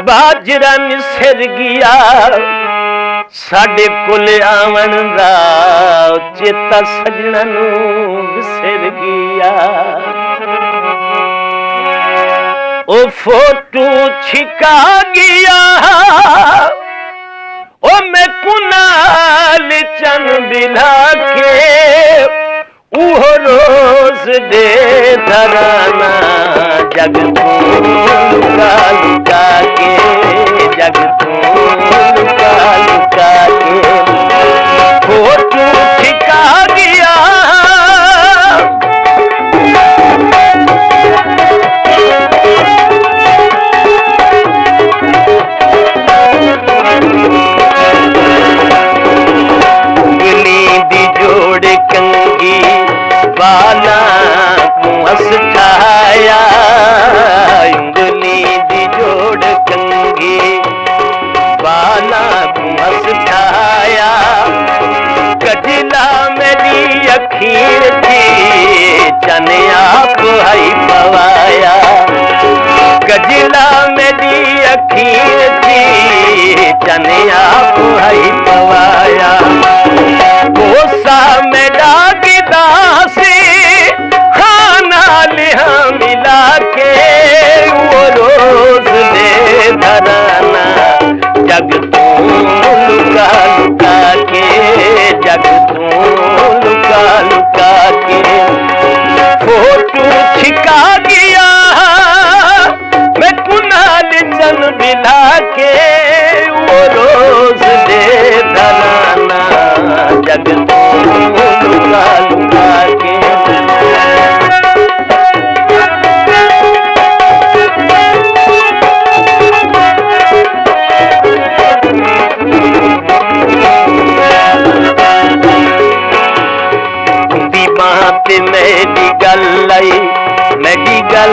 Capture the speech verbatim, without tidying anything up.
باجرا نسر گیا، ساڈے کول آوݨ دا چیتا سڄݨاں نوں وسر گیا۔ او فوٹو چھکا گیا، او میکوں نال چن بلا کے، اوہو روز ݙے دھرانا، جڳ توں لکا لکا کے، جڳ توں لکا لکا کے، فوٹو چھکا گیا۔ انگلیں دی جوڑ کنگھی والاں کوں ہس ٹھایا، انگلیں دی جوڑ کنگھی والاں کوں ہس ٹھایا۔ کجلا میݙی اکھیں تھی چن آپ ہئی پوایا، کجلا میݙی اکھیں تھی چن آپ ہئی پوایا۔ بوسہ میݙا گھدا سی، ہاں نال ہاں ملا کے، او روز ݙے دھرانا، جڳ توں لکا لکا کے، جڳ توں لکا لکا کے، فوٹو چھکا گیا۔ میکوں نال چن بلا کے، او روز ݙے دھرانا، جڳ توں لکا لکا کے۔ اوندی ٻانہہ تے میݙی ڳل آئی، میݙی ڳل